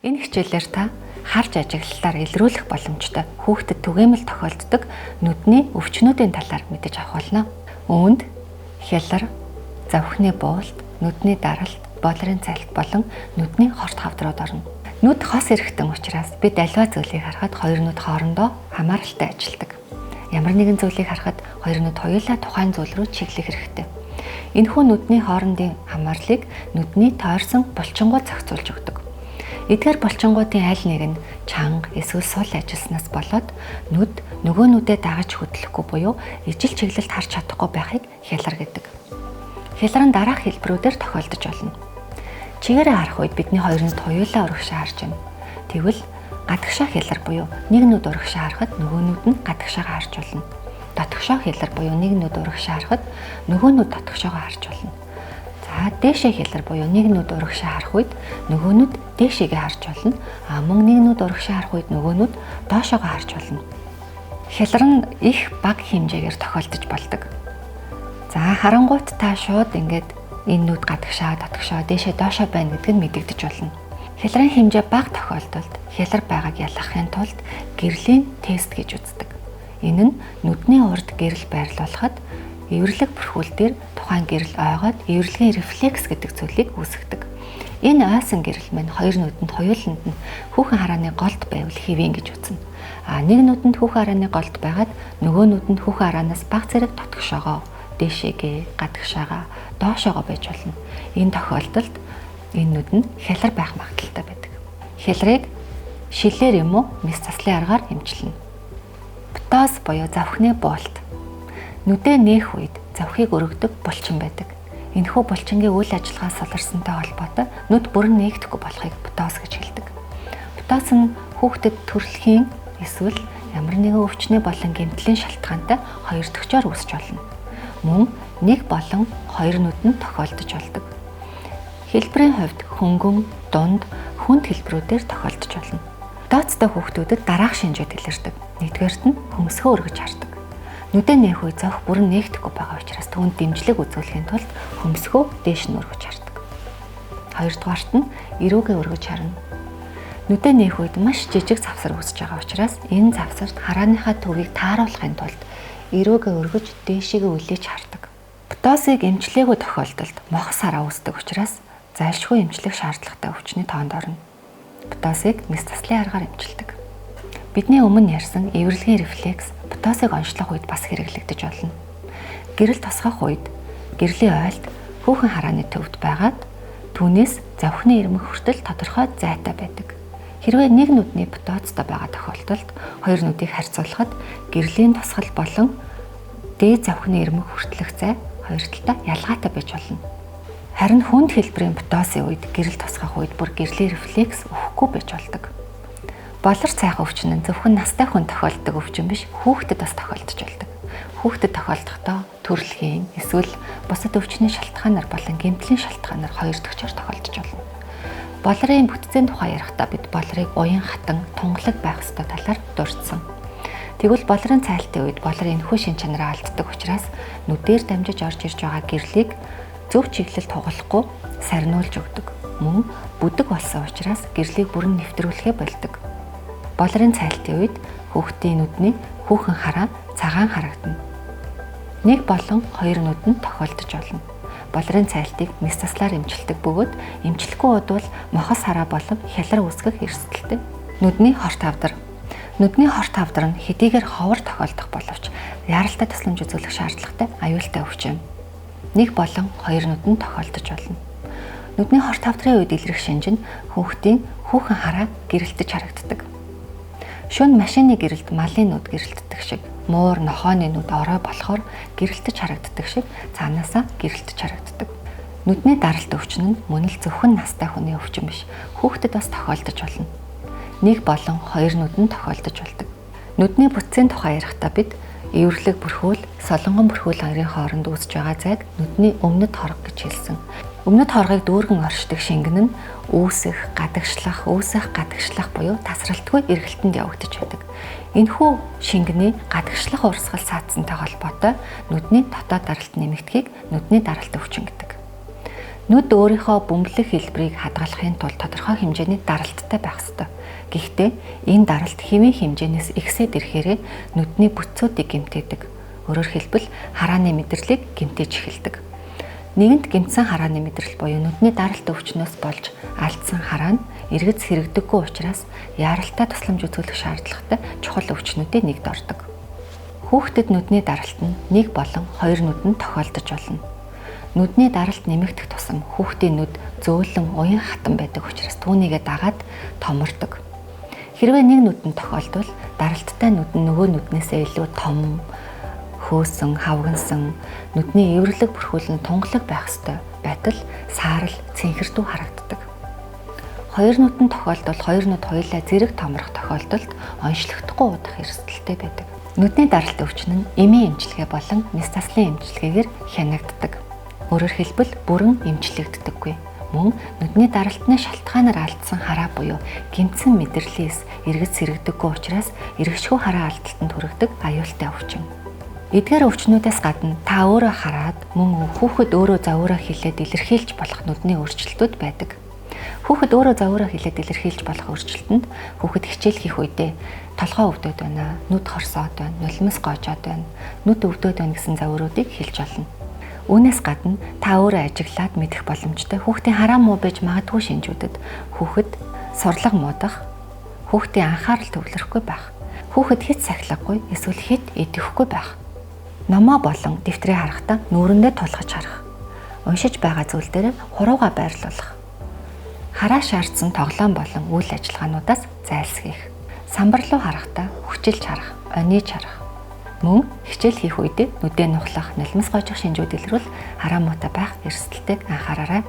Энэ хичээлээр та харж ажиглалтаар илрүүлэх боломжтой хүүхдэд түгээмэл тохиолддог нүдний өвчнүүдийн талаар мэдэж авах болно. Үүнд хялар, завхны буулт, нүдний даралт, болрын цайлт болон нүдний хорт хавдрууд орно. Нүд хос эрхтэн учраас бид аливаа зүйлийг харахад хоёр нүд хоорондоо хамааралтай ажилладаг. Ямар нэгэн зүйлийг харахад хоёр нүд хоёулаа тухайн зүйл рүү чиглэх хэрэгтэй. Энэхүү нүдний хоорондын хамаарлыг нүдний тойрсон булчингууд зохицуулж өгдөг. Эдгээр булчингуудын аль нэг нь чанга эсвэл сул ажилласнаас болоод нүд нөгөө нүдээ дагаж хөдлөхгүй буюу ижил чиглэлд харж чадахгүй байхыг хялар гэдэг. Хялар нь дараах хэлбэрүүдээр тохиолдож болно. Чигээрээ харах үед бидний хоёр нүд хоёулаа урагшаа харж байна. Тэгвэл гадагшаа хялар буюу нэг нүд урагшаа харахад нөгөө нүд нь гадагшаагаа харж болно. Дотгошоо хялар буюу нэг нүд урагшаа харахад нөгөө нүд дотгошоогоо харж болно. За, дээшээ хялар буюу нэг нүд урагшаа харах үед нөгөө нүд дээшээгээ харж болно. А мөн нэг нүд урагшаа харах үед нөгөө нүд доошоогоо харж болно. Хялар нь их бага хэмжээгээр тохиолдож болдог. За, харангуут та шууд ингээд энэ нүд гадагшаа, дотгошоо, дээшээ, доошоо байна гэдг нь мэдэгдэж болно. Хялрын хэмжээ бага тохиолдолд хялар байгааг ялгахын тулд гэрлийн тест гэж үздэг. Энэ нь нүдний урд гэрэл байрлуулахад эвэрлэг бүрхүүл дээр тухайн гэрэл ойгоод эвэрлэгийн рефлекс гэдэг зүйлийг үүсгэдэг. Энэ ойсон гэрэл маань хоёр нүдэнд хоёуланд нь хүүхэн харааны голд байвал хэвэн гэж үзнэ. А нэг нүдэнд хүүхэн харааны голд байгаад нөгөө нүдэнд хүүхэн хараанаас бага зэрэг дотгошоогоо, дээшээгээ, гадагшаага, доошоогоо байж болно. Энэ тохиолдолд энэ нүд нь хялар байх магадлалтай байдаг. Хялрыг шилээр юм уу мэс заслын аргаар эмчилнэ. Птоз буюу завхны буулт. Нүдээ нээх үед завхийг өргөдөг булчин байдаг. Энэхүү булчингийн үйл ажиллагаа солирсонтой холбоотой нүд бүрэн нээгдэхгүй болохыг птоз гэж хэлдэг. Птоз нь хүүхдэд төрөлхийн эсвэл ямар нэгэн өвчний болон гэмтлийн шалтгаантай хоёр төгчөөр үүсч болно. Мөн нэг болон хоёр нүд нь тохиолдож болдог. Хэлбэрийн хувьд хөнгөн, дунд, хүнд хэлбэрүүдээр тохиолдож болно. Птозтой хүүхдүүдэд дараах шинжүүд илэрдэг. Нэгдүгээрт нь хөмсгөө өргөж хардаг. Нүдээ нээх үе зовх бүрэн нээгдэхгүй байгаа учраас түүнд дэмжлэг үзүүлэхийн тулд хөмсгөө дээш нь өргөж хардаг. Хоёрдугаарт нь эрүүгээ өргөж харна. Нүдээ нээх үед маш жижиг завсар үүсэж байгаа учраас энэ завсарт харааныхаа төвийг тааруулахын тулд эрүүгээ өргөж дээшээгээ үлээж хардаг. Птозыг эмчлээгүй тохиолдолд мохос хараа үүсдэг учраас зайлшгүй эмчлэх шаардлагатай өвчний тоонд орно. Птозыг мэс заслын аргаар эмчилдэг. Бидний өмнө ярьсан эвэрлэгийн рефлекс птозыг онцлох үед бас хэрэглэгдэж болно. Гэрэл тусгах үед гэрлийн ойлт хүүхэн харааны төвд байгаад түүнээс завхны ирмэх хүртэл тодорхой зайтай байдаг. Хэрвээ нэг нүдний птозтой байгаа тохиолдолд хоёр нүдийг харьцуулахад гэрлийн тусгал болон дээд завхны ирмэх хүртэлх зай хоёр талдаа ялгаатай байж болно. Харин хүнд хэлбэрийн птозын үед гэрэл тусгах үед бүр гэрлийн рефлекс өгөхгүй байж болдог. Болор цайхан өвчин нь зөвхөн настай хүн тохиолддог өвчин биш, хүүхдэд бас тохиолдож болдог. Хүүхдэд тохиолдохдоо төрөлхийн эсвэл бусад өвчний шалтгаанаар болон гэмтлийн шалтгаанаар хоёр төгчөөр тохиолдож болно. Болрын бүтцийн тухай ярихдаа бид болрыг уян хатан, тунгалаг байх ёстой талаар дурдсан. Тэгвэл болрын цайлтын үед болор энэхүү шин чанараа алддаг учраас нүдээр дамжиж орж ирж байгаа гэрлийг зөв чиглэлд хугалахгүй сарниулж өгдөг. Мөн бүдэг болсон учраас гэрлийг бүрэн нэвтрүүлэхээ болдог. Болрын цайлтын үед хүүхдийн нүдний хүүхэн хараа цагаан харагдана. Нэг болон хоёр нүд нь тохиолдож болно. Болрын цайлтыг мэс заслаар эмчилдэг бөгөөд эмчлэхгүй удвал мохос хараа болон хялар үүсгэх эрсдэлтэй. Нүдний хорт хавдар. Нүдний хорт хавдар нь хэдийгээр ховор тохиолдох боловч яаралтай тусламж үзүүлэх шаардлагатай аюултай өвчин. Нэг болон хоёр нүд нь тохиолдож болно. Нүдний хорт хавдрын үед илрэх шинж нь хүүхдийн хүүхэн хараа гэрэлтэж харагддаг. Шөнө машины гэрэлд малын нүд гэрэлтдэг шиг, муур нохооны нүд орой болохоор гэрэлтэж харагддаг шиг цаанаасаа гэрэлтэж харагддаг. Нүдний даралт өвчин нь мөн л зөвхөн настай хүний өвчин биш, хүүхдэд бас тохиолдож болно. Нэг болон хоёр нүд нь тохиолдож болдог. Нүдний бүтцийн тухай ярихдаа бид эвэрлэг бүрхүүл, солонгон бүрхүүл хоёрын хооронд үүсэж байгаа зайг нүдний өмнөд хорго гэж хэлсэн. Өмнөд хоргыг дүүргэн оршдог шингэн нь үүсэх, гадагшлах, үүсэх, гадагшлах буюу тасралтгүй эргэлтэнд явагдаж байдаг. Энэхүү шингэний гадагшлах урсгал саадсантай холбоотой нүдний дотоод даралт нэмэгдэхийг нүдний даралт өвчин гэдэг. Нүд өөрийнхөө бөмбөлөх хэлбэрийг хадгалахын тулд тодорхой хэмжээний даралттай байх ёстой. Гэхдээ энэ даралт хэвийн хэмжээнээс ихсээд ирэхээрээ нүдний бүтцүүдийг гэмтээдэг. Өөрөөр хэлбэл харааны мэдрэлийг гэмтээж эхэлдэг. Нэгэнт гэмтсэн харааны мэдрэл буюу нүдний даралт өвчнөөс болж алдсан хараа нь эргэц сэргэдэггүй учраас яаралтай тусламж үзүүлэх шаардлагатай чухал өвчнүүдийн нэгд ордог. Хүүхдэд нүдний даралт нь нэг болон хоёр нүд нь тохиолдож болно. Нүдний даралт нэмэгдэх тусам хүүхдийн нүд зөөлөн уян хатан байдаг учраас түүнийгээ дагаад томордог. Хэрвээ нэг нүд нь тохиолдвол даралттай нүд нь нөгөө нүднээсээ илүү том, хөөсөн, хавгансан, нүдний эвэрлэг бүрхүүлэн тунгалаг байх ёстой байтал саарал, цэнхэрдүү харагддаг. Хоёр нүд нь тохиолдвол хоёр нүд хоёулаа зэрэг томрох тохиолдолд онцлогдохгүй удах эрсдэлтэй байдаг. Нүдний даралт өвчин нь эмийн эмчилгээ болон мэс заслын эмчилгээгээр хянагддаг. Өөрөөр хэлбэл бүрэн эмчлэгддэггүй. Мөн нүдний даралтны шалтгаанаар алдсан хараа буюу гэмтсэн мэдрэлийн эс эргэж сэргэдэггүй учраас эргэшгүй хараа алдалтанд хүргэдэг аюултай өвчин. Эдгээр өвчнүүдээс гадна та өөрөө хараад мөн хүүхэд өөрөө загвараа хилээд илэрхийлж болох нүдний өөрчлөлтүүд байдаг. Хүүхэд өөрөө загвараа хилээд илэрхийлж болох өөрчлөлтөнд хүүхэд хичээл хийх үедээ толгой өвдөд байна, нүд хорсоод байна, нулимс гоожоод байна, нүд өвдөд байна гэсэн загваруудыг хэлж болно. Үүнээс гадна та өөрөө ажиглаад мэдэх боломжтой хүүхдийн хараа муу байж магадгүй шинжүүдэд хүүхэд сурлага муудах, хүүхдийн анхаарал төвлөрөхгүй байх, хүүхэд хэт сахилгагүй эсвэл хэт идэвхгүй байх, номоо болон дэвтрээ харахтаа нүүрэндээ тулгаж харах, уншиж байгаа зүйл дээр хурууга байрлуулах, хараа шаардсан тоглоом болон үйл ажиллагаануудаас зайлсхийх, самбар руу харахтаа хүчилж харах, ониж харах. Мөн хичээл хийх үедээ нүдээ нухлах, нулимс гоожих шинжүүд илрвэл хараа муутай байх эрсдэлтэйг анхаараарай.